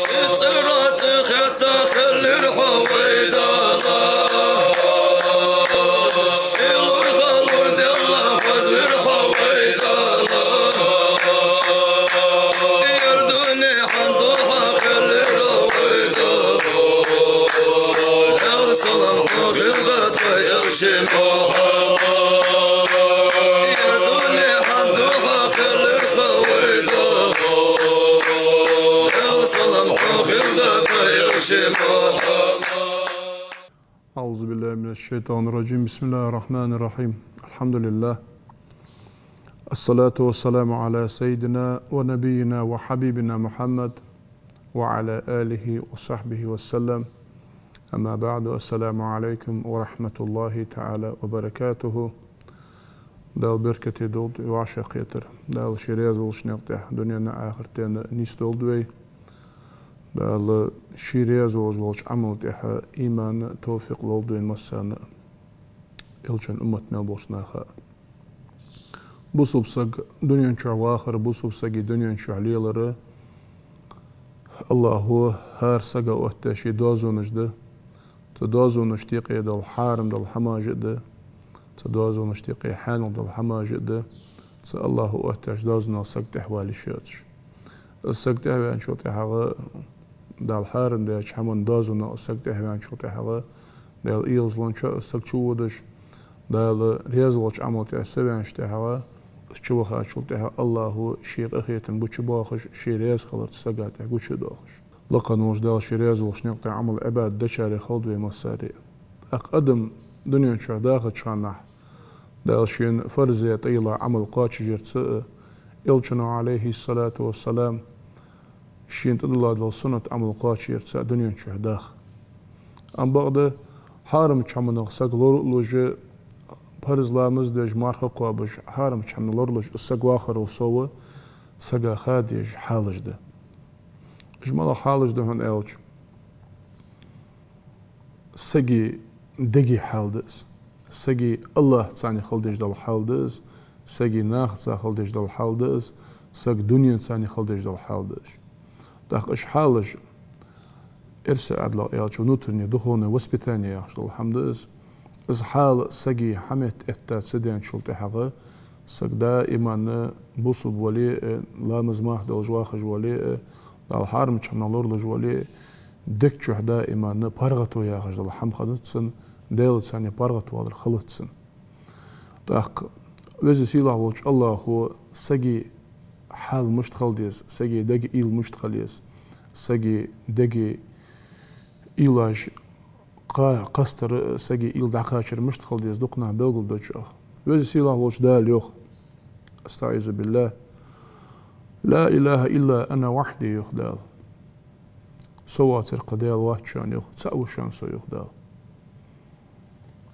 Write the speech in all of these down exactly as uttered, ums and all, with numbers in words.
Ши цӀера цӀи хетта хилира хьо, вай Дала. Ши лурха лур делла хоза вир хьо, вай Дала. Ер дуне хьан духьа хилира, вай Дала. Даьла салам хьо хилда тха, Элча Мухьаммад. Ер дуне хьан духьа хилира, вай Дала. Даьла салам хьо хилда тха, Элча Мухьаммад. أعوذ بالله من الشيطان الرجيم. بسم الله الرحمن الرحيم. الحمد لله. الصلاة والسلام على سيدنا ونبينا وحبيبنا محمد وعلى آله وصحبه وسلم. أما بعد. السلام عليكم ورحمة الله تعالى وبركاته. Дала беркате долда вай вӀашагӀкхетар. Дала ший раьза волча наькъа тӀа дунен а, ахартен а нийсдолда вай. Дала ший раьза волаш волча Ӏамала тӀа иман а, товфикъ а лолда вайна массанена а, Элчан уммат мел болча наха а. Бусалба саг дунен чу вахар, бусалба сага дунен чу лелар АллахӀа хӀара сага оттадаь ший доазонаш да. Цу доазонашта юкъе дола хьарам дола хӀамаш а да. Цу доазонашта юкъе хьанал дола хӀамаш а да. Цу АллахӀа оттадаьча доазонал саг тӀехвала йиш йоацаш. Из саг тӀехваьнначул тӀехьагӀа, Дала хьарам даьча хӀаман доазонал из саг тӀехваьнначул тӀехьагӀа, Даьла эгӀазлончоа из саг чуводаш, Дала раьза волча Ӏамала тӀа ца ваьнначул тӀехьагӀа, из чувахачул тӀехьагӀа АллахӀа ший къахетам гучабоахаш, ший раьза хилар цу сага тӀа гучадоахаш. Лакха волча Дала ший раьза волча наькъа тӀа Ӏамал-Ӏибадат дечарех хилда вай массарех. ТӀаккха адам дунен чу дахача хана Дала шийна фарз даь тӀайилла Ӏамал кхоачашъяр ца а, Элчано, عليه الصلاة والسلام, шийна тӀадилла дола суннат Ӏамал кхоачашъяр ца а дунен чу даха. Амма бакъда хьарамча хӀаманах саг лоралуш, фарз ламаз деш, марха кхоабаш, хьарамча хӀаманах лоралуш из саг вахарал совгӀа, сага ха дезаш хьалаш да. Уж малагӀа хьалаш да хьона аьлча, сага дега хьал да из. Сага АллахӀаца хила дезаш дола хьал да из. Сага нахаца хила дезаш дола хьал да из. Сага дунеца хила дезаш дола хьал да из. ТӀаккха уж хьалаш, эрсий Ӏаьдало аьлча, внутреннее духовное воспитание яхаш дола хӀама да из. Из хьал сага хьаметта этта ца даьнначул тӀехьагӀа, саг даиман бусалба вале а, ламаз-марха долаш вахаш вале а, Дала хьарамча хӀаманах лоралуш вале а, дег чу даиман паргӀато яхаш дола хӀама хиннад цун, Даьлаца паргӀатвалар хилац цун. ТӀаккха Веза-Сийлахь волча АллахӀа сага хьал мишта хила деза, сага дега уйла мишта хила еза, сага дега уйлаш кха-, кхестар, сага уйла дӀакхачар мишта хила деза дукха наха белгалдоаладу. Веза-Сийлахь волча Дала йоах: أستعيذ بالله. لا إله إلا أنا وحدي, йоах Дала. Со воацар кхы Даьла вац шоана, йоах, цаӀ ва шоана со, йоах Дала.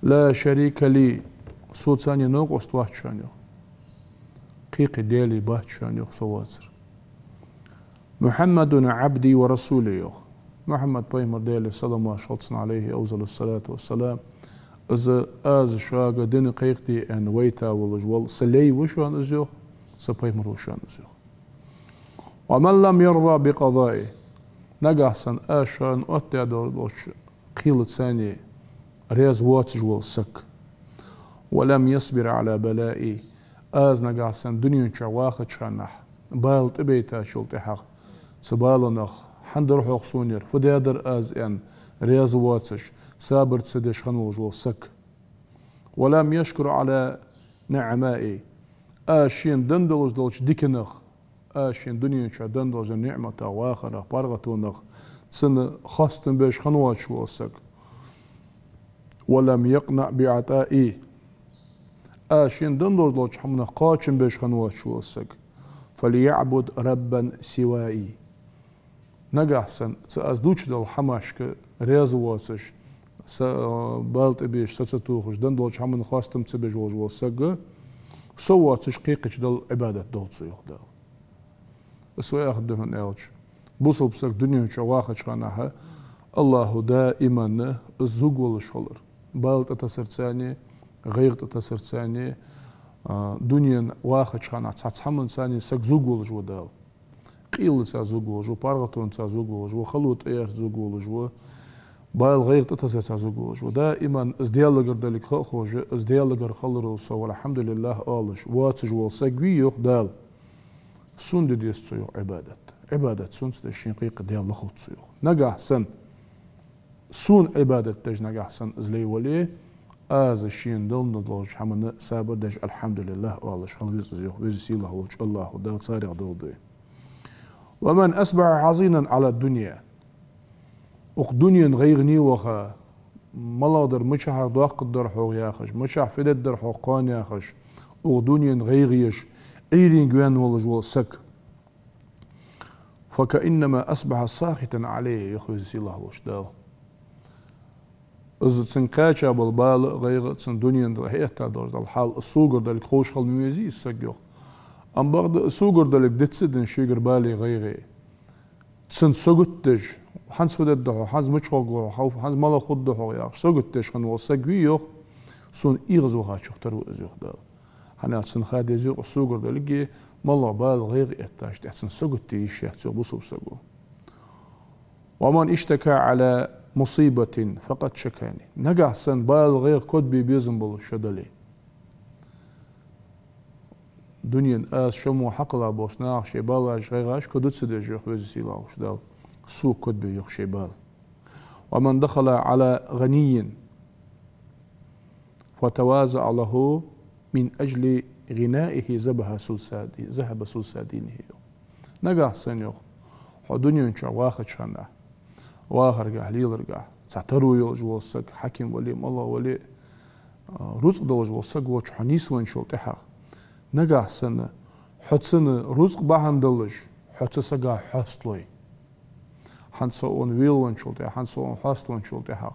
لا شريك لي, соца новкъост вац шоана, йоах. Кхы-кхы даьлий бац шоана, йоах, со воацар. محمد عبدي ورسولي, йоах. Мухьаммад пайхамар, Даьлера салам-моаршал хилда цунна, عليه أفضل الصلاة والسلام, из аз шуга дин кхайкаде аьнна вайта волаш вола са лай ва шоана из, йоах, са пайхамар ва шоана из, йоах. ومن لم يرض بقضائي, нагахьа санна аз шоана оттадаь долча кхелаца раьза воацаш вола саг. ولم يصبر على بلائي, аз нагахьа санна дунен чу вахача хана бала тӀабайтачул тӀехьагӀа, цу баланах хӀана дар хьох сона ер, фу даьдар аз аьнна, раьза воацаш, сабар ца деш хинна волаш вола саг. ولم يشكر على نعمائي, аз шийна денна долаш долча диканах, аз шийна дунен чу денна долча ниӀматах, вахарах, паргӀатонах цунна хоастам беш хинна воацаш вола саг. ولم يقنع بعطائي, аз шийна денна долаш долча хӀаманах кхоачам беш хинна воацаш вола саг. فليعبد ربا سواي. Нагахьа санна цу аз дувцаш долча хӀамашка раьза воацаш, са, а, бала тӀабеш, са ца тохаш, денна долча хӀаманна хоастам ца беш волаш вола саг, со воацаш кхыкхача Далла Ӏибадат долда цо, йоах Дала. Из вай ахча да хьона аьлча, бусалба саг дунен чу вахача хана АллахӀа даиман из зуг волаш хилар, бала тӀатасарца, гӀайгӀа тӀатасарца, а, дунен вахача хана цхьацца хӀаманца саг зуг волаш ва Дала. Къийлаца зуг волаш ва, паргӀатонца зуг волаш ва, хало тӀаярца зуг волаш ва, бала, гӀайгӀа тӀатасарца зуг волаш ва. Даиман из Даьлагара далга ха а ховш, из Даьлагара хиларал совгӀа «АлхьамдулиллахӀ» оалаш воацаш вола саг вий, йоах Дала, сона де деза цо, йоах, Ӏибадат. Ӏибадат сунца деш шийна кхайкха Даьла лохалда цо, йоах. Нагахьа санна сона Ӏибадат деш нагахьа санна из лай вале, аз шийна денна долча хӀаманна сабар деш, «АлхьамдулиллахӀ» оалаш хила веза из, йоах, Веза-Сийлахь волча АллахӀо, Дала царех долда вай. «ومن أصبح حزينا على الدنيا». Укх дунен гӀайгӀане ваха, малагӀдар мичахьара доаккхаргдар хьога яхаш, мичахьа фу дергдар хьога кхоана яхаш, укх дунен гӀайгӀа еш, Ӏуйренга ваьнна волаш вола саг. «فكأنما أصبح ساخطا عليه», йоах Веза-Сийлахь волча Дала. Из цунга кхаьча бола бала а, гӀайгӀа а, цун дунен тӀа хьаэтта долаш дола хьал, из согара далга ховш хила ма везий из саг, йоах. Амма бакъда из согара далга диц а дина шийгара балеи гӀайгӀеи, цунна сагот деш, хӀанз фу дергда хьо, хӀанз мича гӀоргва хьо, хӀанз малагӀа хургда хьога яхаш, сагот деш хинна вола саг вий, йоах, сона эгӀазвахачох тара ва из, йоах Дала. ХӀана аьлча цунна ха деза, йоах, из согара далга, малагӀа бала, гӀайгӀа эттача тӀехьа цунна сагот де йиш яц, йоах, бусалба саго. «ومن اشتكى على مصيبة فقد شكاني». Нагахьа санна бала, гӀайгӀа кодбе безам болаш шо дале, дунен аз, шо мо хьакхелла болча наха шоай балаш, гӀайгӀаш кодо ца деш, йоах Веза-Сийлахь волча Дала, сога кодбе, йоах, шоай бала. «ومن دخل على غني فتواضع له من أجل غنائه ذهب ثلثا دي-، ذهب ثلثا دينه», йоах. Нагахьа санна, йоах, хьо дунен чу вахача хана, вахаргахьа, леларгахьа, цхьа таро йолаш вола саг, хьаким вале, малагӀа вале, а, рузкъа долаш вола саг волча хьо нийсвенначул тӀехьагӀа, нагахьа санна хьо цунна рузкъа бахьан долаш, хьо цу сага хьоасталой. ХӀанз со цунна велавенначул тӀехьагӀа, хӀанз со цунна хьоаставенначул тӀехьагӀа,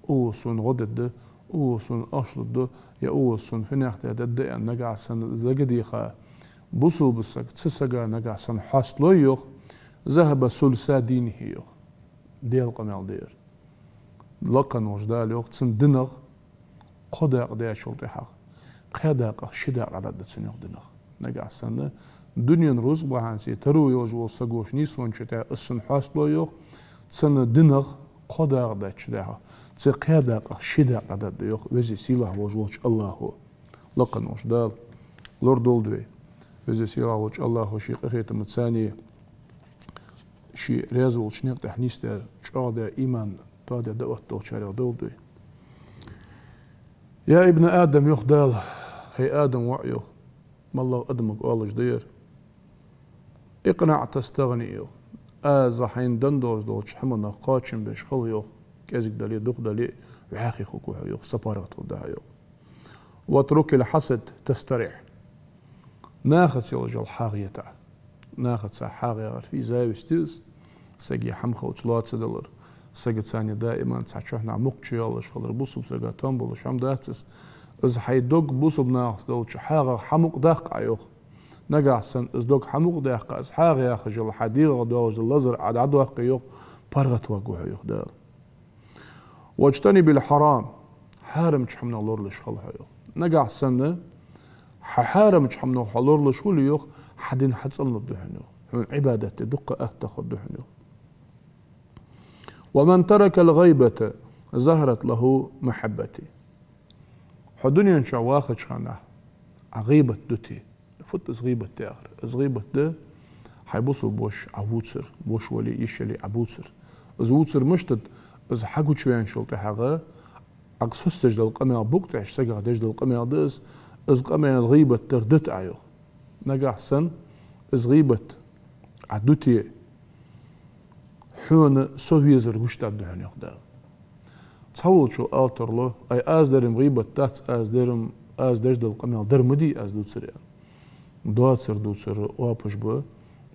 укхо сона гӀо дергда, укхо сона ахча лургда, е укхо сона финех тӀа дергда аьнна, нагахьа санна дагадеха бусалба саг цу сага нагахьа санна хьоасталой, йоах, «ذهب ثلثا دينه», йоах. Даьла къамаьл да ер. Лакха волча Дала йоах, цун динах кхо дакъа даьчул тӀехьагӀа кхаь дакъах ши дакъа дӀадоаргда цун, йоах, динах. Нагахьа санна дунен рузкъа бахьанца таро йолаш вола саг волча нийсвеннача тӀа из цунна хьоасталой, йоах, цун динах кхо дакъа даьчул тӀехьагӀа цу кхаь дакъах ши дакъа дӀадоаргда, йоах, Веза-Сийлахь волаш волча АллахӀо. Лакха волча Дала лорадолда вай. Веза-Сийлахь волча АллахӀо ший къахетамца царна, ший раьза волча наькъа тӀа нийсдаь, чӀоагӀдаь, иман тоадаь, даӀват долчарех долда вай. «يا ابن آدم», йоах Дала, хӀай Адама воӀ, йоах, малагӀа адамага оалаш да ер: «اقنع تستغن», йоах. Аз хьайна денна долаш долча хӀаманах кхоачам беш хила, йоах, кӀезига дале, дукха дале, вӀаьхий хургва хьо, йоах, са паргӀата хургда хьа, йоах. «واترك الحسد تسترح». Нахаца йолаш йола хьагӀ йита. Нахаца хьагӀ яхар фу я? Зависть я из, сага хӀама хилча лоацадалар, сагаца даиман цхьан чухьнахьа мукъа чуйоалаш хилар, бусалба сага товш болаш хӀама дац из. Из хьай дог бусалба нахаца долча хьагӀах хьамукъадаккха Ӏа, йоах. Нагахьа санна из дог хьамукъадаьккха, из хьагӀ яхаш йола хьа дегӀах долаш дола лазар Ӏа дӀадоаккхе, йоах, паргӀатваргва хьо, йоах Дала. «واجتنب الحرام», хьарамча хӀаманах лоралуш хила хьо, йоах. Нагахьа санна хьа хьарамча хӀаманах хьо лоралуш хуле, йоах, хьа дин хьацӀенлургда хьона, йоах. Хьона Ӏибадат де дукха атта хургда хьона, йоах. «ومن ترك الغيبة ظهرت له محبتي». Хьо дунен чу вахача хана Ӏа гӀийбат дуте. Фуд из гӀийбат яхар? Из гӀийбат да, хьай бусалба воша Ӏа вувцар, воша вале, йиша яле Ӏа бувцар. Из вувцар мишта да? Из хьагучаваьнначул тӀехьагӀа Ӏа соцадеш дола къамаьл, букъ тӀехьашка сагах деш дола къамаьл да из, из къамаьл гӀийбат дар дита Ӏа, йоах. Нагахьа санна из гӀийбат Ӏа дуте, хьона со везар гуш даргда хьона, йоах Дала. Цхьаволчо ала тарлу: «Ай, аз дар-м гӀийбат дац, аз дар-м, аз деш дола къамаьл дар ма дий аз дувцаре». Доацар дувцар оапаш ба,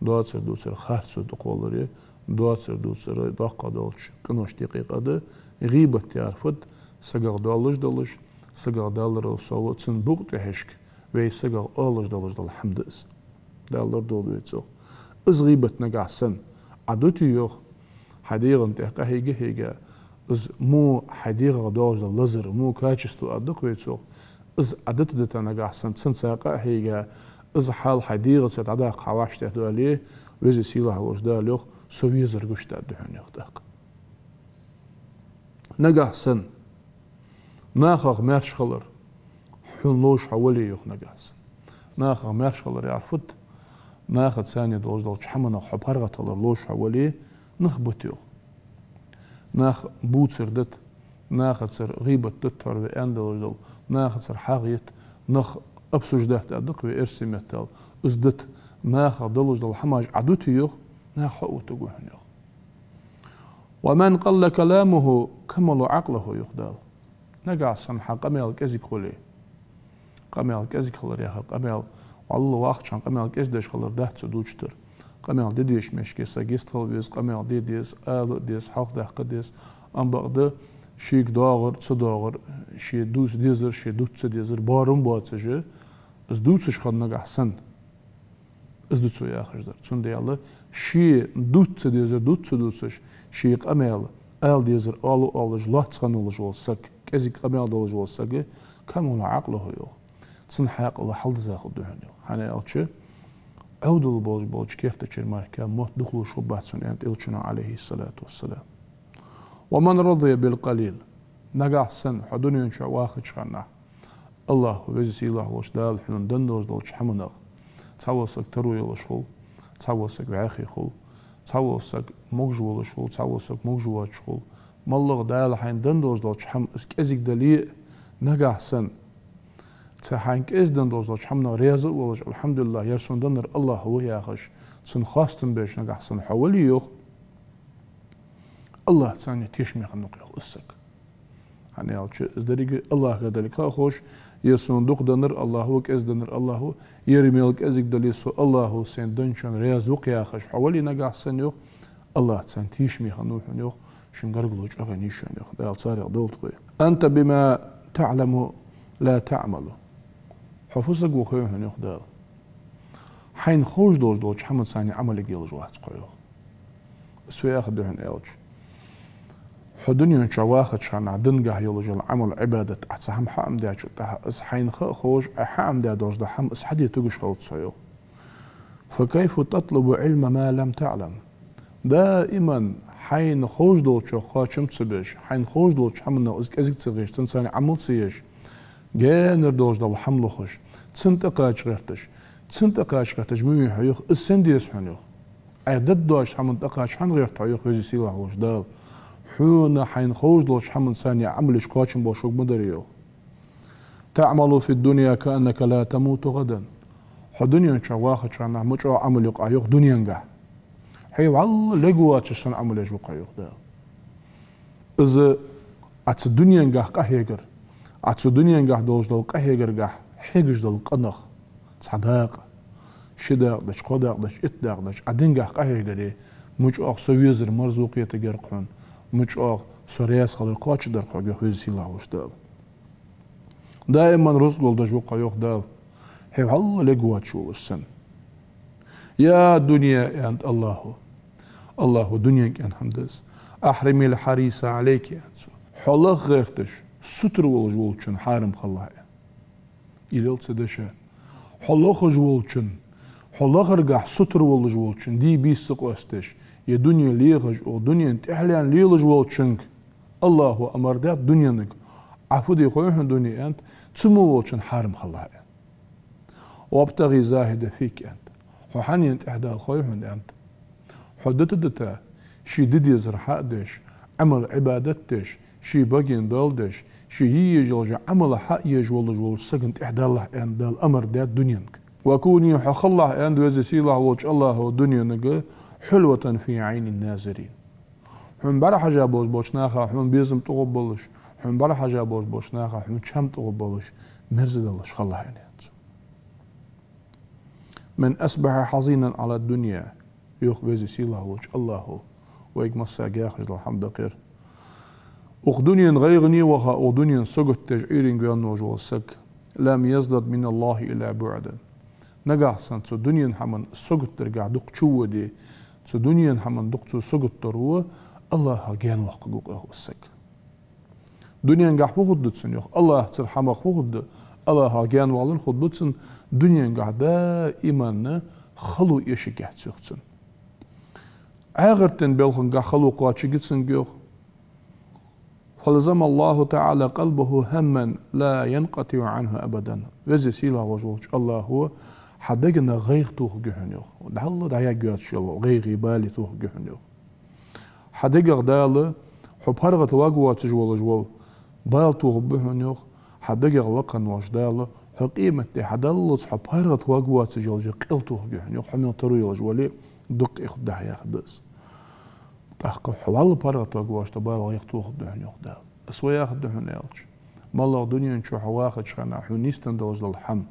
доацар дувцар харцо да кхолларе, доацар дувцар доккха долча къиношта юкъе къа да. ГӀийбат яхар фуд? Сагах доаллаш долаш, сагах даларал совгӀа цун букъ тӀехьашка вай сагах оалаш долаш дола хӀама да из. Дала лорадолда вай цох. Из гӀийбат нагахьа санна Ӏа дуте, йоах, хьай дегӀа тӀа къахьийга-хьийга, из мо хьай дегӀах долаш дола лазар, мо качество аргда-кх вай цох, из Ӏа дита-дита нагахьа санна цунца къа а хьийга, из хьал хьай дегӀаца дӀадаккха хьа вӀаштӀехьадоале, Веза-Сийлахь волча Дала йоах: со везар гуш да хьона, йоах, тӀаккха. Нагахь санна нахах маьрша хилар хьона ловш хьо вале, йоах, нагахь санна. Нахах маьрша хилар яхар фуд? Нахаца цхьана долаш долча хӀаманах хьо паргӀата хилар ловш хьо вале, нах бита, йоах. Нах бувцар дита, нахацара гӀийбат дита, тхьовра вай аьнна долаш дола, нахацара хьагӀ йита, нах обсуждать даь да-кх вай эрсий меттала, из дита, нахах долаш дола хӀамаш Ӏа дита, йоах, нах хьо а вутаргва хьона, йоах. «ومن قل كلامه كمل عقله», йоах Дала. Нагахь санна хьа къамаьл кӀезига хуле, къамаьл кӀезига хилар яхар, къамаьл, валлахӀи, вахача хана къамаьл кӀезига деш хилар дац цо дувцаш дар. Къамаьл де дезача мехка саг йистхила веза, къамаьл де деза, ала а деза, хьалхадаккха а деза, ам бакъда шийга доагӀар, ца доагӀар, ше дувца дезар, ше дувца ца дезар боарам боацаш, из дувцаш хинна нагахь санна. Из да цо яхаш дар. Цудухьа ше дувца ца дезар дувца ца дувцаш, ший къамаьл ала дезар ала а оалаш, лоацца хинна волаш вола саг, кӀезига къамаьл долаш вола саг, «كمل عقله», йоах, цун хьаькъал хьалдиза хургда хьона, йоах. ХӀана аьлча, Ӏовдал болаш болча кертачара мара мотт дукха луш хургбац цунна, аьннад Элчано, عليه الصلاة والسلام. «ومن رضي بالقليل». Нагахь санна хьо дунен чу вахача хана, АллахӀа, Веза-Сийлахь волча Дала хьона денна долаш долча хӀаманах цхьавола саг таро йолаш хул, цхьавола саг вӀаьхий хул, цхьавола саг могаш волаш хул, цхьавола саг могаш воацаш хул. МоллагӀа Дала хьайна денна долаш долча хӀаман из кӀезига дале а, нагахь санна цу хьайна кӀезига денна долаш долча хӀаманах раьза а волаш, «АлхьамдулиллахӀ, ер сона деннар АллахӀа ва», яхаш, цунна хоастам беш нагахь санна хьо вале, йоах, АллахӀаца цхьана тешаме хиннав-кх, йоах, из саг. ХӀана аьлча, из деррига АллахӀагара далга ха а ховш, ер сона дукха деннар АллахӀа ва, кӀезига деннар АллахӀа ва, ер мел кӀезига дале, со АллахӀа сайна денначунна раьза ва-кх яхаш хьо вале нагахь санна, йоах, АллахӀаца цхьана тешаме хиннав хьона, йоах, шун гаргало чӀоагӀа нийсъенна, йоах, Дала царех долда вай. «أنت بما تعلم لا تعمل». Хьо фу саг ва хой хьона, йоах Дала. Хьайна ховш долаш долча хӀаманца цхьана Ӏамал е йолаш вац-кх хьо, йоах. Из фу яхар да хьона аьлча, хьо дунен чу вахача хана дингахьа йолаш йола Ӏамал, Ӏибадат, Ӏа цхьа хӀама хьаӀомадаьчул тӀехьагӀа, из хьайна ха а ховш, Ӏа хьаӀомадаь долаш дола хӀама, из хьаде тугаш хилац хьо, йоах. «فكيف تطلب العلم ما لم تعلم». Даиман хьайна ховш долчох кхоачам ца беш, хьайна ховш долча хӀаманах из кӀезига ца гӀеш, цунца цхьана Ӏамал ца еш, гаьнара долаш дола хӀама лохаш, цунна тӀакхача гӀерташ, цунна тӀакхача гӀерташ ма вий хьо, йоах, из сенна деза хьона, йоах. Ӏайха дергдолча хӀаманна тӀакхача хӀана гӀерт хьо, йоах, Веза-Сийлахь волча Дала? Хьона хьайна ховш долча хӀаманца цхьана Ӏамал еш кхоачам болаш хургда ма дарий, йоах. «تعمل في الدنيا كأنك لا تموت غدا». Хьо дунен чу вахача хана мича Ӏамал е-кх Ӏа, йоах, дуненгахьа. Хье вӀалла лергвоацаш санна Ӏамал еш ва-кх хьо, йоах Дала. Из Ӏа цу дуненгахьа къахьегар, Ӏа цу дуненгахьа долаш дола къахьегаргахьа хьегаш дола къа нах, цхьа дакъа, ши дакъа дича, кхо дакъа дича, итт дакъа дича, Ӏа дингахьа къахьегаре, мича со везар марзо кхетаргья-кх хьона, мича со раьза хилар кхоачаргдар-кх хьога, йоах, Веза-Сийлахь волча Дала. Даиман рузкъа лургдолаш ва-кх хьо, йоах Дала, хье вӀалла лергвоацаш волаш санна. «يا دنيا», аьннад АллахӀа. АллахӀа дуненга аьнна хӀама да из. «أحرمي الحريص عليك», аьннад цо. Хьо лаха гӀерташ сутара волаш волчун хьарам хилалахь, аьнна. Из лел цу деша. Хьо лохаш волчун, хьо лахаргахьа сутара волаш волчун, дий-бийса ца къоастадеш, е дуне лехаш, укх дунен тӀехьален лелаш волчунга АллахӀа амар даьд дуненга. Ӏа фу де хой хьона, дуне, аьннад, цу мо волчун хьарам хилалахь, аьнна. «وابتغ زاهدا فيك», аьннад. Хьо хьанна тӀехьа дала хой хьона, аьннад. Хьо дита-дита, ше де дезар хьа а деш, Ӏамал, Ӏибадат деш, ше баге доал деш, ше е езаш йола Ӏамал хьа а еш волаш волча сагана тӀехьа далалахь, аьнна, Дала амар даьд дуненга. «وكوني», хьо хилалахь, аьннад Веза-Сийлахь волча АллахӀа дуненга, «حلوة في عين الناظرين». Хьона бӀарахьажа болаш болча наха хьона безам тӀагӀоргболаш, хьона бӀарахьажа болаш болча наха хьона чам тӀагӀоргболаш, мерза долаш хилалахь, аьннад цо. «من أصبح حزينا على الدنيا», йоах Веза-Сийлахь волча АллахӀа, вайга массанега яхаш дола хӀама да-кх ер. Укх дунен гӀайгӀане ваха, укх дунен сагот деш Ӏуйрийна ваьнна волаш вола саг, «لم يزدد من الله إلا بعدا». Нагахьа санна цу дунен хӀаман сагот даргахьа дукха чуводе, цу дунен хӀаман дукха цо сагот дар ва, АллахӀах гаьна воаккхаргва-кх, йоах, из саг. Дуненгахьа фу хургда цунна, йоах? АллахӀацара хӀамах фу хургда? АллахӀах гаьна валар хургба цунна, дуненгахьа даиман хало эшаргьяц, йоах, цунна. Ӏаьхартан балхангахь хало кхоачаргья цунга, йоах. فألزم الله تعالى قلبه هما لا ينقطع عنه أبدا. Веза сийлахь волча АллахӀо хьа дегах гӀайгӀа тохаргья хьона, йоах. ДӀахо дӀаяргйоацаш йола гӀайгӀеи балеи тохаргья хьона, йоах. Хьа дегах Дала хьо паргӀата варгвоацаш волаш вола бала тохаргба хьона, йоах. Хьа дегах лакха волча Дала хьо къематди хьадаллалца хьо паргӀата варгвоацаш йола къел тохаргья хьона, йоах. Хьо мел таро йолаш вале, дукха ихуд дӀахьехаргда из. ТӀаккха хьо валла паргӀата варгвоацаш тӀа бала гӀайгӀа тохаргда хьона, йоах Дала. Из фу яхаргда хьона аьлча, моллагӀа дунен чу хьо вахача хана хьона нийсденна долаш дола хӀама,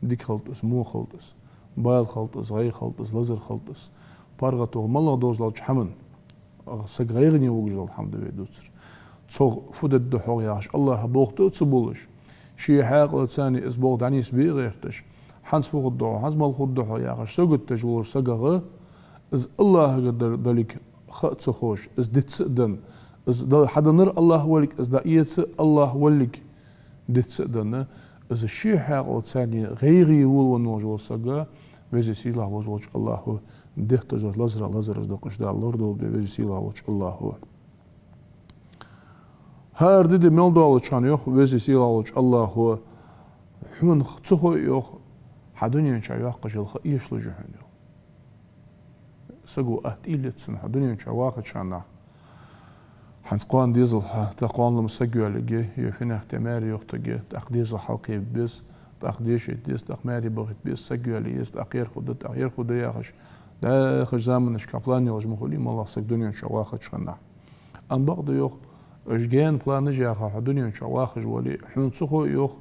дика хилда из, во хилда из, бала хилда из, гӀайгӀа хилда из, лазар хилда из, паргӀато моллагӀа долаш долча хӀаман, саг гӀайгӀане вугаш дола хӀама да вай дувцар. Цох фу дергда хьогӀ яхаш, АллахӀа болх тӀа а ца бувлаш, ший хьаькъалца из болх дӀанийсбе а гӀерташ, хӀанз фу хургда хьогӀ, хӀанз мала хургда хьогӀ яхаш, сагот деш волаш сагагӀа, из АллахӀагара дар далиг ха а ца ховш, из диц а денна, из да-, хьаденнар АллахӀ волга, из дӀаэца а АллахӀ волга диц а денна, из ший хьаькъалца гӀайгӀе волавенна волаш вола саг, Веза сийлахь волаш волча АллахӀо детташ лазар, лазараш дакъаш Дала лорадолда вай, Веза сийлахь волча АллахӀо. ХӀара ди де мел доалача хана, йоах Веза сийлахь волча АллахӀо, хьона ца хой, йоах, хьа дунен чу йоаккхаш йола ха эшалуш я хьона, йоах. Саго атта уйла еццан хьо дунен чу вахача хана, хӀанз кхоана дезал хьа, тӀаккха кхоана-м саг йоалаергья, е финах тӀа маьре йохийтаргья, тӀаккха дезал хьалкхебе беза, тӀаккха деша деза, тӀаккха маьре бахийта беза, саг йоалае еза, тӀаккха ер хургда, тӀаккха ер хургда яхаш, дӀаьхача заманашка план йолаш ма хулий моллагӀа саг дунен чу вахача хана. Ам бакъда, йоах, уж гаьна планаш яха хьо дунен чу вахаш вале, хьона ца хой, йоах,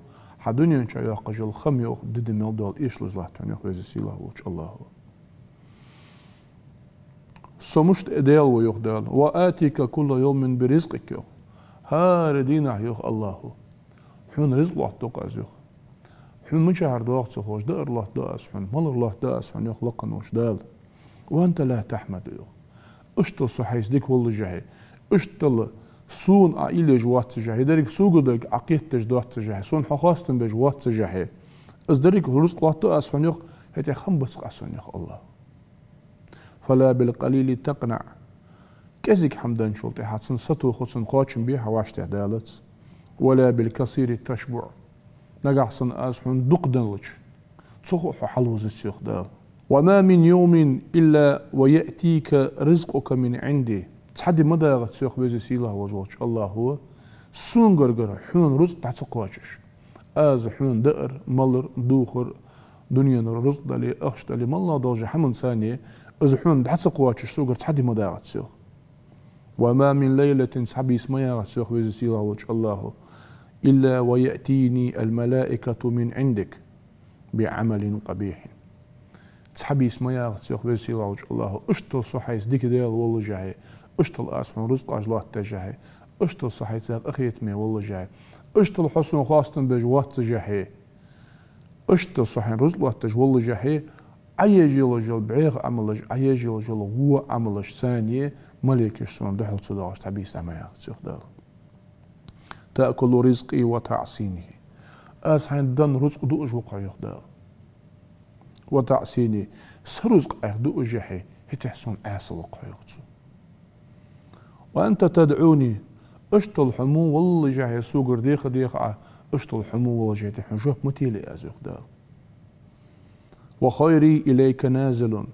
хьа дунен чу йоаккхаш йола ха-м, йоах, ди де мел дола эшалуш латт хьона, йоах Веза сийлахь волча АллахӀо. Со мишта Даьла ва, йоах Дала, وآتيك كل يوم برزقك, йоах. ХӀара дийнахьа, йоах АллахӀо, хьона рузкъ лоаттаду-кх аз, йоах. Хьона мичахьара доагӀа ца ховш, даар лоаттаду аз хьона, малар лоаттаду аз хьона, йоах лакха волча Дала. وأنت لا تحمد, йоах. Иштта со хьайца дика воллашехь, иштта сона Ӏа уйла еш воаццашехь, деррига сога дерг Ӏа кхетадеш доаццашехь, сона хьо хоастам беш воаццашехь, из деррига рузкъ лоаттаду аз хьона, йоах, хӀаьта хӀама бац-кх аз хьона, йоах АллахӀо. فلا بالقليل تقنع. КӀезига хӀама денначул тӀехьа цунна сатохе, цунна кхоачам бе хьа вӀаштӀехьа далац. ولا بالكثير تشبع. Нагахьа санна аз хьона дукха деннача, цох а хьо хьалвизац, йоах Дала. وما من يوم إلا ويأتيك رزقك من عندي. Цхьа ди ма дагӀац, йоах Веза сийлахь волаш волча АллахӀо, сона гаргара хьона рузкъ дӀа ца кхоачаш. Аз хьона даар, малар, духар, дуненара рузкъ дале, ахча дале, моллагӀа долча хӀаманца из хьона дӀа ца кхоачаш согара цхьа ди ма дагӀац, йоах. وما من ليلة, цхьа бийса ма ягӀац, йоах Веза сийлахь волча АллахӀо, إلا ويأتيني الملائكة من عندك بعمل قبيح. Цхьа бийса ма ягӀац, йоах Веза сийлахь волча АллахӀо, иштта со хьайца дика Даьла воллашехь, иштта аз хьона рузкъаш лоаттадешехь, иштта со хьайца къахетаме воллашехь, иштта хьо сона хоастам беш воаццашехь, иштта со хьайна рузкъ лоаттадеш воллашехь, Ӏа еш йолаш йола бӀеха Ӏамалаш, Ӏа еш йолаш йола во Ӏамалашца малейкаш сона духьал ца доагӀаш цхьа бийса ма ягӀац, йоах Дала. تأكل رزقي وتعصيني. Аз хьайна денна рузкъ дуаш ва-кх хьо, йоах Дала. وتعصيني. Са рузкъ Ӏайха дуашехь, хӀаьта сона Ӏаьса ва-кх хьо, йоах цо. وأنت تدعوني. Иштта хьо мо воллашехь, согара деха-деха Ӏа, иштта хьо мо воллашехь, хьона жоп ма телий аз, йоах Дала. وخيري إليك نازل.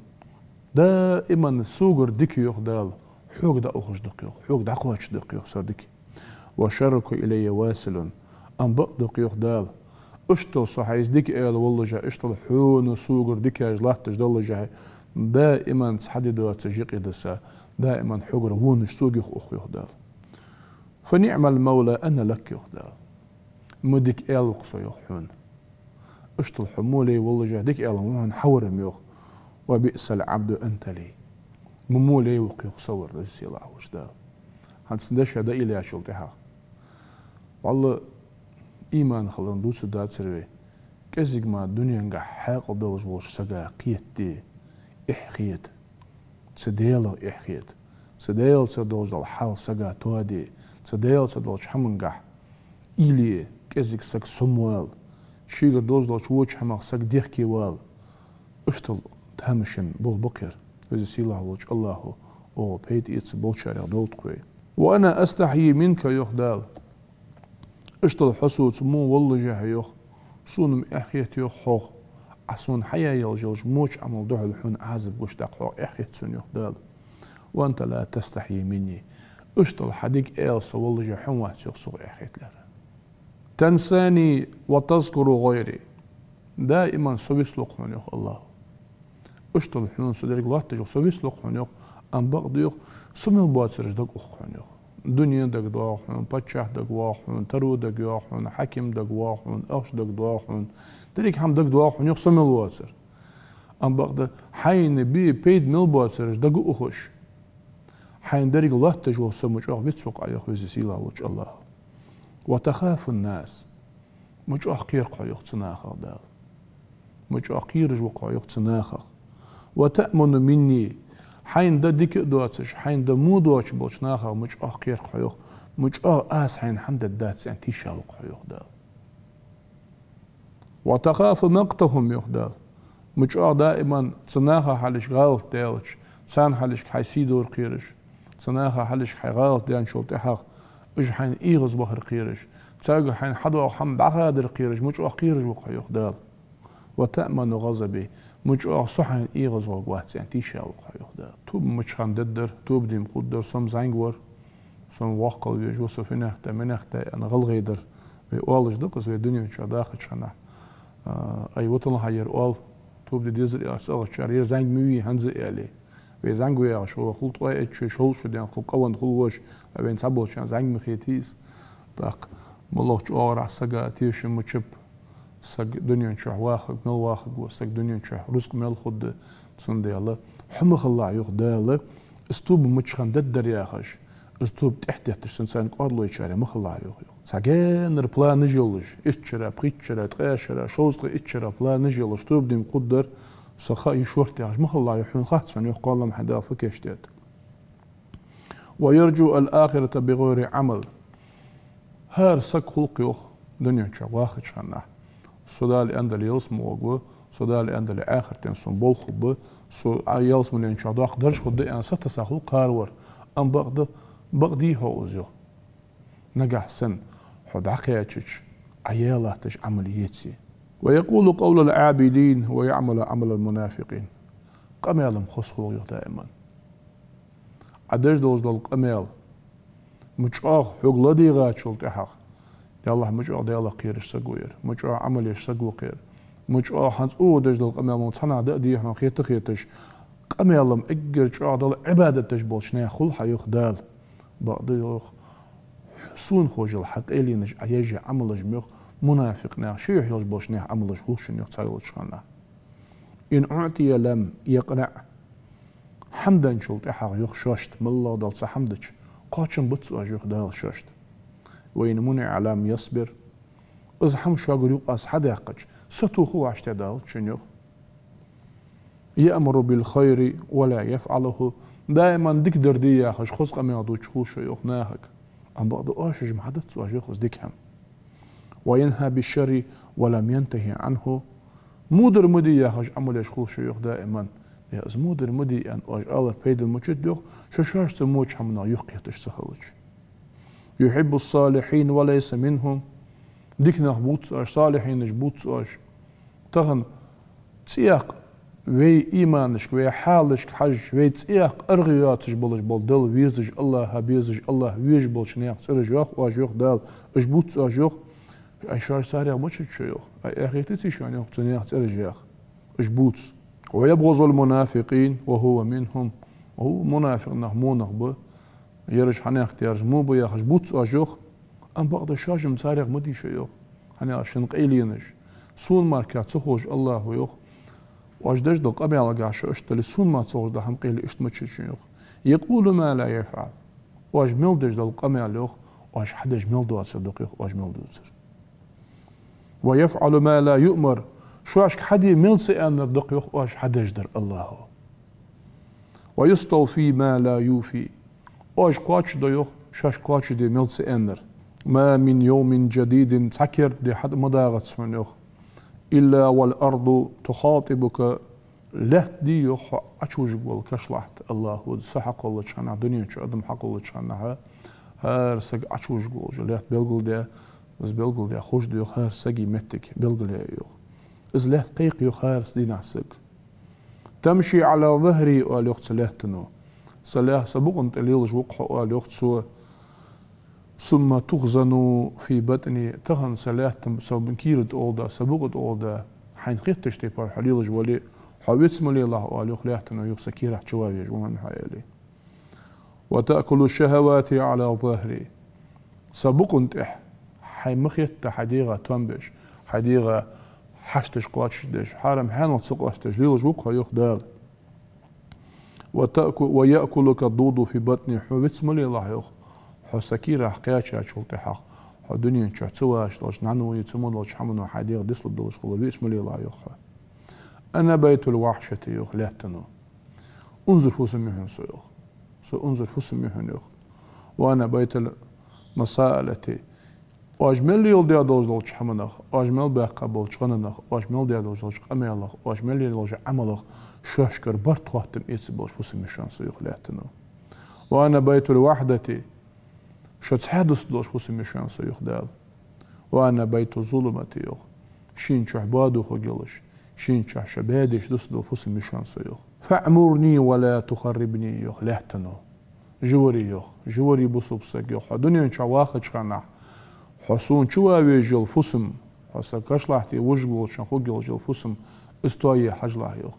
Даиман согара дика, йоах Дала, хьога дӀаухаш да-кх, йоах, хьога дӀакхоачаш да-кх, йоах, са дика. وشرك إلي واصل. Ам бакъда-кх, йоах Дала, иштта со хьайца дика Ӏаьла воллашехь, иштта хьона согара дикаш латташ доллашехь, даиман цхьа ди доацаш юкъе да са, даиман хьогара вонаш сога юха ух, йоах Дала. فنعم المولى أنا لك, йоах Дала. Ма дика Ӏаьла ва-кх со, йоах, хьона. Иштта хьо мо лай воллашехь, дика Ӏаьла ва хьона хьавар-м, йоах. وبئس العبد أنت لي. Ма мо лай ва-кх, йоах, са вар, Веза сийлахь волча Дала. ХӀанз цун деша дӀаийла яьчул тӀехьагӀа. ВаллахӀи, иман хилар дувцаргдацар вай. КӀезига мара дуненгахь хьаькъал долаш волча сага кхетаде, эхь хета. Цу Даьлах эхь хета. Цу Даьлаца долаш дола хьал сага тоаде. Цу Даьлаца долча хӀамангахь уйла е, кӀезига саг сомавала, шийгара долаш долча воча хӀамах саг дехкевала. Иштта тамашийна болх ба-кх ер. Веза сийлахь волча АллахӀо Оаха пайда эца болчарех долда-кх вай. «وأنا أستحيي منك», йоах Дала. Иштта хьо соца во воллашехь, йоах, сона-м эхь хет, йоах, хьох, Ӏа сона хьаяь йолаш йолча воча Ӏамала духьала хьона Ӏазап гуш даккха хьох эхь хет сона, йоах Дала. «وأنت لا تستحي مني». Иштта хьа дика аьла со воллашехь, хьона вац, йоах, сох эхь хетар. «تنساني وتذكر غيري». Даиман со вицлу-кх хьона, йоах АллахӀа. Иштта хьона со деррига лоатташ ва, со вицлу-кх хьона, йоах, амма бакъда, йоах, со мел боацараш дагаух-кх хьона, йоах. Дуне дагадоагӀа хьона, паччахь дагадоагӀа хьона, таро дагайоагӀа хьона, хьаким дагадоагӀа хьона, ахча дагадоагӀа хьона, деррига хӀама дагадоагӀа хьона, йоах, со мел воацар. Амма бакъда хьайна бе пайда мел боацараш дагаухаш, хьайна деррига лоатташ вола со ма чӀоагӀа вицву-кх Ӏа, йоах, Веза-Сийдола волча АллахӀа. «وتخاف الناس». Ма чӀоагӀа кхер-кх хьо, йоах, цу нахах, Дала. Ма чӀоагӀа кхераш ва-кх хьо, йоах, цу нахах. «وتأمن مني». Хьайна дан дика а доацаш, хьайна дан во доацаш болча нахах ма чӀоагӀа кхер-кх хьо, йоах. Ма чӀоагӀа аз хьайна хӀама дергдац аьнна тийша ва-кх хьо, йоах Дала. «وتخاف مقتهم», йоах Дала. Ма чӀоагӀа даиман цу наха хьалхашка гӀалат даьлча, царна хьалхашка хьай сий дора кхераш, цу наха хьалхашка хьай гӀалат даьнначул тӀехьагӀа уж хьайна эгӀазвахар кхераш, царга хьайна хьадоагӀа хӀама дӀахадар кхераш, ма чӀоагӀа кхераш ва-кх хьо, йоах Дала. «وتأمن غضبي», ма чӀоагӀа со хьайна эгӀазваргвац аьнна тийша ва-кх хьо, йоах Дала. Тоба мичахьа дергдар, тоба дийна хургдар, со-м зӀамига вар, со-м воккхал везаш ва, со финехта, минехта аьнна гӀалгӀай дар. Вай оалаш да-кх из, вай дунен чу дахача хана. А, ай, ватал хьа ер оал, тоба де дезар аьлча, цӀагӀарчар, ер зӀамига ма вий хӀанз а, аьле. Вай зӀамига ва яхаш, хӀанз хул ткъаь итт шу, шовзткъа шу даьнна хул, къавенна хул вож, а вайна цхьаболчарна зӀамига ма хетий из. ТӀаккха моллагӀча оагӀорахьа сага тешам ма чапа, саг дунен чу вахарг мел вахаргва, саг дунен чу рузкъа мел хургда, цундела хьо ма хилалахь, йоах Дала, из тоба мичахьа дергдар яхаш, из тоба тӀехьа детташ санна царна кӀоаргӀалойчарех ма хилалахь, йоах, йоах. Цхьа гаьнара планаш йолаш, итт шера, пхийтта шера, ткъаь шера, шовзткъа итт шера планаш йолаш тоба дийна хургдар, со ха йиш йолаш яхаш ма хилалахь, йоах, хьона хац хьона, йоах, кхоаламхьа Дала фу кийчдаьд. «ويرجو الآخرة بغير عمل». ХӀара саг хул-кх, йоах, дунен чу вахача хана: со Дала аьннадале ялсмала воагӀа, со Дала аьннадале ахартен сона болх хургба, со а ялсмален чу доккха дарж хургда аьнна сатесса хул кхаравар. Амма бакъда, бакъдий хьо из, йоах, нагахьа санна хьо дӀакхаьчача, Ӏа яь латташ Ӏамал еце. «ويقول قول العابدين ويعمل عمل المنافقين». Къамаьл-м хоза хул, йоах, даиман. Ӏа деш долаш дола къамаьл ма чӀоагӀа хьога ладийгӀачул тӀехьагӀа, Даллахь, ма чӀоагӀа Далах кхераш саг ва ер, ма чӀоагӀа Ӏамал еш саг ва-кх ер, ма чӀоагӀа хӀанз цо деш дола къамаьл ма цхьаннахьа да а дий хьона хета-хеташ, къамаьл-м эггара чӀоагӀа Далла Ӏибадат деш болча наьха хул хьа, йоах Дала. Бакъда, йоах, сона ховш йола хьа къайленаш, Ӏа еш йола Ӏамалаш-м, йоах, мунафикъ наьха, шоайх йолаш болча наьха Ӏамалаш хул шоана, йоах, цхьайолча хана. «إن أعطي لم يقنع». ХӀама денначул тӀехьагӀа, йоах, шоашта, моллагӀа Далла цхьа хӀама денча, кхоачам бац оаш, йоах Дала, шоашта. «وإن منع لم يصبر». Из хӀама шугара юкъе аз хьадаьккхача, сатохаргвац Дала шоана, йоах. «يأمر بالخير ولا يفعله». Даиман дика дар де яхаш, хоза къамаьл дувцаш хул шо, йоах, нахага. Амма бакъда оаш уж-м хьадац оаш, йоах, из дика хӀама. «وينهى بالشر ولم ينته عنه». Во дар ма де яхаш Ӏамал еш хул шо, йоах, даиман. Е, из во дар ма де аьнна оаш алар пайдана ма чуд, йоах, шо шоаш цу воча хӀаманах юхакхеташ ца хилча. «يحب الصالحين وليس منهم». Дика нах бувц оаш, салихьинаш бувц оаш. Тахан цӀаькха вай иманашка, вай хьалашка хьажача, вай цӀаькха аргӀа йоацаш болаш бола Далла везаш, АллахӀа безаш, АллахӀ везаш болча наьха цӀераш, йоах, оаш, йоах Дала, уж бувц оаш, йоах. Ай, шоаш царех ма чуд шо, йоах. Ай, эхь хетаций шоана, йоах, цу наьха цӀераш, йоах. Уж бувц. «ويبغض المنافقين وهو منهم». О, мунафикъ нах во нах ба, ераш хьанехк тераш во ба яхаш бувц оаш, йоах. Амма бакъда шоаш-м царех ма дий шо, йоах. ХӀана аьлча шун къайленаш, сона мара ца ховш АллахӀа, йоах. Оаш деш дола къамаьл гахь шо иштта дале, сона мара ца ховш дола хӀама, къайле иштта ма чуд шун, йоах. «يقول ما لا يفعل». Оаш мел деш дола къамаьл, йоах, оаш хьадеш мел доацар да-кх, йоах, оаш мел дувцар. «ويفعل ما لا يؤمر». Шоашка хьаде мел ца аьннар да-кх, йоах, оаш хьадеш дар АллахӀа. «ويستوفي ما لا يوفي». Оаш кхоачашду, йоах, шоашка кхоачашде мел ца аьннар. «ما من يوم جديد», цхьа керда ди хьатӀа ма дагӀац хьона, йоах. «إلا والأرض تخاطبك Лаьтта да йоах хьо Ӏочувужаргвола кашлахьта, АллахӀа, со хьакхоллача хана, дунен чу адам хьакхоллача хана, хӀара саг Ӏочувужаргволаш лаьтта белгалдаь, из белгалдаь ховш да йоах хӀара сага моттиг, белгалъяь йоах. Из лаьтта кхайкх йоах хӀара дийнахьа саг. «تمشي على ظهري», оал йоах цу лаьттано. Са лаь-, са букъа тӀа лелаш ва-кх хьо, оал йоах цо. «ثم تخزن في بطني», тахан са лаьтта, са кийра тӀа оал да, са букъа тӀа оал да, хьайна хеттача тайпара хьо лелаш вале, хьо виц ма лелахь, оал йоах лаьттано, юха са кийрахь чувавеш ва хьона хьо, аьле. «وتأكل شهواتي على ظهري». Са букъа тӀехьа хьай ма хетта хьай дегӀа тоам беш, хьай дегӀа хьашташ кхоачашдеш, хьарам хьанал ца къоастадеш лелаш ва-кх хьо, йоах Дала. «وتأكل، ويأكلك الدود في بطني», хьо виц ма лелахь, йоах, хьо са кийрахь кхаьчачул тӀехьагӀа, хьо дунен чу ца вагӀаш долча нӀано е цу мо долча хӀамано хьай дегӀ дицлургдолаш хилар виц ма лелахь, йоах хьо. «أنا بيت الوحشة», йоах лаьттано. Унзара фусам я хьона со, йоах. Со унзара фусам я хьона, йоах. «وأنا بيت المساءلة». Оаш мел леладаь долаш долча хӀаманах, оаш мел баьккха болча гӀанах, оаш мел даь долаш долча къамаьлах, оаш мел леладаь долча Ӏамалах шоашкара барт хоттам эца болаш фусам я шоана со, йоах лаьттано. «وأنا بيت الوحدة». Шо цхьаь дусаргдолаш фусам я шоана со, йоах Дала. «وأنا بيت الظلمة», йоах. Шийна чухь боадо хургйолаш, шийна чухь шо баьдеш дусаргдола фусам я шоана со, йоах. «فاعمرني ولا تخربني», йоах лаьттано. Живари, йоах, живари, бусалба саг, йоах, хьо дунен чу вахача хана, хьо сона чувавеш йола фусам, хьо са кашлахьте вужаргволча хана хургйолаш йола фусам, из тоае хьажалахь, йоах.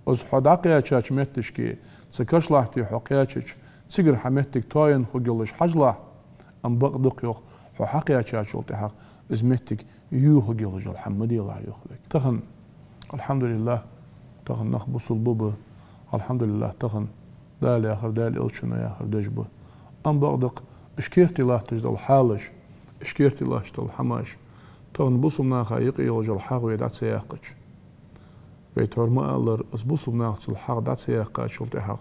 Из хьо дӀакхаьчача моттиге, цу кашлахьте хьо кхаьчача, цигара хьа моттиг тоаенна хургйолаш хьажалахь, амма бакъ да-кх, йоах, хьо хьакхаьчачул тӀехьагӀа из моттиг юхаргйолаш йола хӀама ма делахь, йоах вайга. Тахан, алхьамдулиллахӀ, тахан нах бусалба ба, алхьамдулиллахӀ, тахан Дала яхар, Даьла Элчано яхар деш ба. Амма бакъда-кх, уж керте латташ дола хьалаш, уж керте латташ дола хӀамаш, тахан бусалба наха юкъе йолаш йола хьагӀ вай дӀа ца яьккхача. Вай тхьовра ма аллара, из бусалба нахаца йола хьагӀ дӀа ца яьккхачул тӀехьагӀа,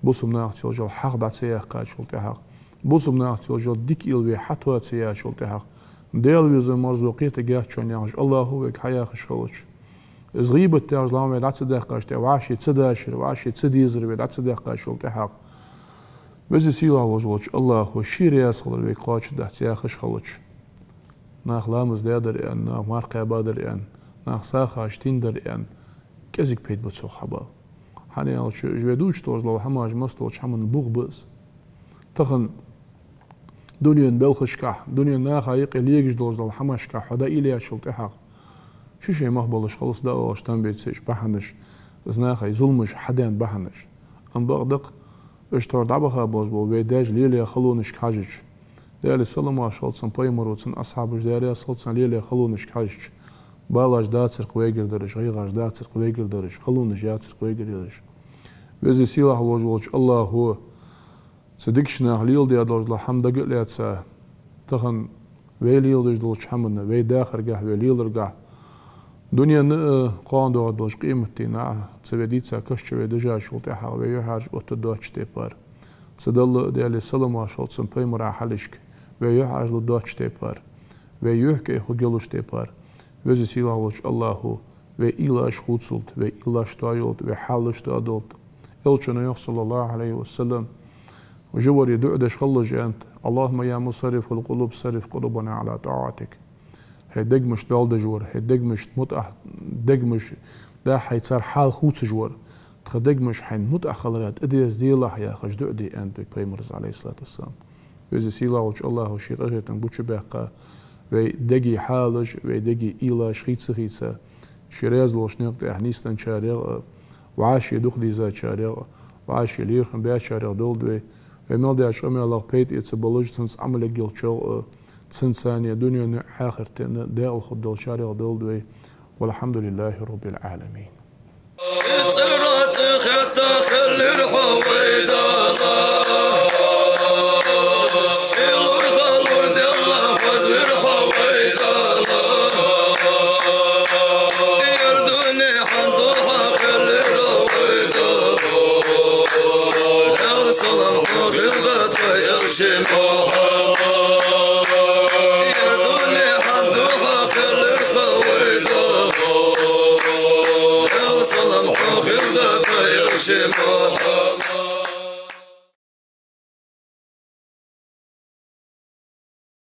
бусалба нахаца йолаш йола хьагӀ дӀа ца яьккхачул тӀехьагӀа, бусалба нахаца йолаш йола дика уйла вай хьатоа ца яьчул тӀехьагӀа, Даьла веза-марза кхетаргьяц шоана яхаш, АллахӀа вайга хьаяхаш хилча, из гӀийбат яхаш дола хӀама вай дӀа ца даьккхача, тӀе вӀаши ца дашар, вӀаши ца дезар вай дӀа ца даьккхачул тӀехьагӀа, Веза-Сийлахь волаш волча АллахӀа ший раьза хилар вайга кхоачашдац яхаш хилча, наха ламаз даьдар аьнна, наха марха кхаьбадар аьнна, наха сагӀаш теннадар аьнна, кӀезига пайда ба цох хьабала. ХӀана аьлча, уж вай дувцаш долаш дола хӀамаш массадолча хӀаман бух ба из. Тахан дунен балхашкахь, дунен наха юкъе легаш долаш дола хӀамашкахь хьо дӀаийлачул тӀехьагӀа, ший-ший мах болаш халас дӀаоалаш там бецаш бахьанаш, из нахай зуламаш хьадаьнна бахьанаш. Амма бакъда-кх, уж тхьовра дӀабаха болаш бола вай даьша лелаяь халонашка хьежача, Даьлера салам-моаршал хилда царна, пайхамара, цун асхьабаша, Даьла раьза хилва царна, лелаяь халонашка хьежача, балаш дацар-кх вайгара дараш, гӀайгӀаш дацар-кх вайгара дараш, халонаш яцар-кх вайгара дараш. Веза-Сийлахь волаш волча АллахӀа цу дикача наха леладаь долаш дола хӀама дага а лаьца, тахан вай леладеш долча хӀаманна, вай дахаргахь, вай леларгахь, дунен а, кхоана доагӀаш долча къематдийнахьа, цу вай дийца каша чу вай дижачул тӀехьагӀа вай юхьӀаьржа оттаргдоацача тайпара, цу Далла а, Даьлера салам-моаршал хилда царна, пайхамара хьалхашка вай юхьӀаьржлургдоацача тайпара, вай юхь кӀай хургйолча тайпара, Веза-Сийлахь волча АллахӀа вай уйлаш хувцалда, вай уйлаш тоаялда, вай хьалаш тоадолда. Элчано йоах, саллаллахӀу Ӏалайхи ва саллам, живари дуӀа деш хилалаш аьннад: «اللهم يا مصرف القلوب صرف قلوبنا على طاعتك». ХӀай дегамашта доал деш вар, хӀай дегамашта мутӀахь, дегамаш, да, хӀай цар хьал хувцаш вар, тха дегамаш хьайна мутӀахь хилара тӀадерзаделахь, яхаш дуӀа де аьннад вайга пайхамара, Ӏалайхи ссалату вассалам. Веза-Сийлахь волча АллахӀа ший къахетам гучабаьккха, вай дега хьалаш, вай дега уйлаш хийца-хийца, ший раьза волча наькъа тӀа нийсденначарех а, вӀаши дукха дезачарех а, вӀаши лерхӀам баьчарех долда вай. Вай мел даьча къамаьлах пайда эца болаш, цунца Ӏамал ергйолчарех а, цунца цхьана дунен а, ахартен а даькъала хургдолчарех долда вай. والحمد لله رب العالمين. Ши цӀера цӀи хетта хилар хьо, вай Дала. Ши лур халур делла хозар хьо, вай Дала. Ер дунен хьан духьа хилар, вай Дала. Ер салам хьо хилда тха Элча Мухьаммад.